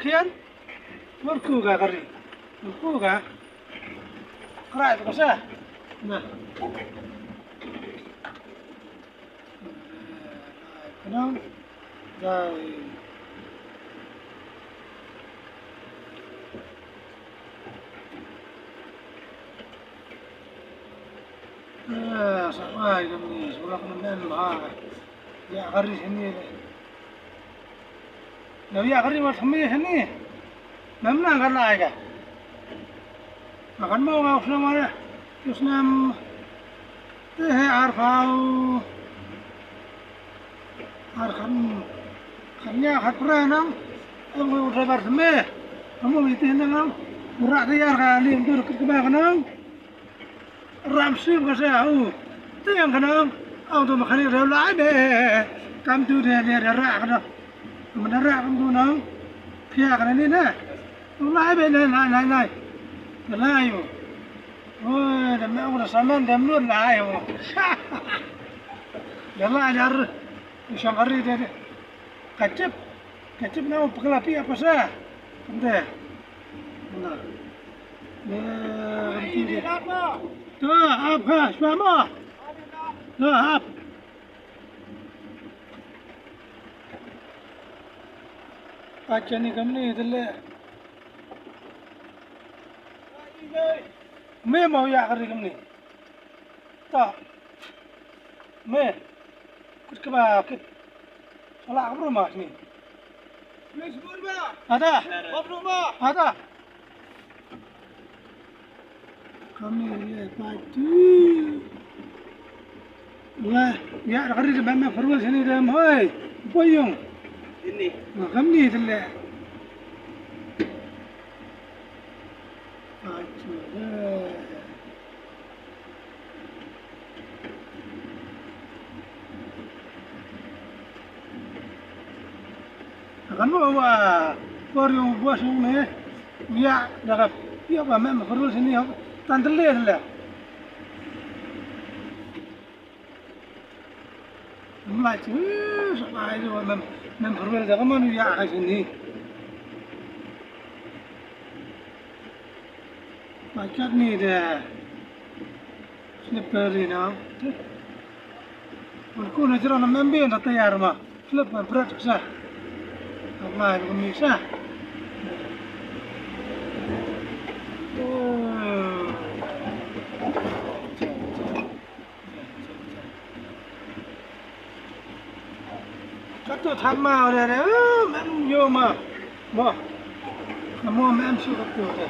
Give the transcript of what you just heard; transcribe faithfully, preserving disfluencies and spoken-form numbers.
khian. Mur ku ka kari. Mur ku ka. Krai ko sa. Na. Ka nang. Dai. Eh, sa ai ka mi, sulak na men ba. Ïa ka ri shane. Ïa ka ri wat shane shane. Mem nang ka lai ka. Akan mo nga usna mare. Usna. Te he arphaw. Ar khan, khan ïa khat pra nang. Ang u driver me. Amu ite nang ang. Ura te yar ka lim tur kit kaba ka nang. Ram sim ka sa u. Te yang ka nang. Ang tu makhani rem lai be. Kam tu de de de ra ka nang. Mana ra kam tu nang. Pia ka ni na. Lai be lai lai lai lai. Lai u. Oi, da me u da saman da mut lai u. Da lai yar. Shong kari de de. Kachip, kachip na u pekla pi apa sa? Ente. Na. Ne, ente de. Ta, ap ha, shwa mo. Ta, ap. Acha ni kamni tele. Me mo ya kari kamni. Ta. Me. Kut kaba kit. Ala ka bru ma ni. Ada. Ada. Kami le patu. Wah, ya kari de mama perlu sini de hoi. Boyong. Ini. Kami de le. Patu. Kan mo wa por yung bos yung me ya da ka ya ba mem khurul sini ya tan tele le. Mlai chu sa ai wa mem mem khurul da ka man ya ka sini. Ba chat ni de. Slippery na. Kun kun jira na membi na tayar ma. Slip ma brat sa. Apa ni kami sa. Oh. Katu thama ore re, mem yo ma. Mo. Mo mem su katu re.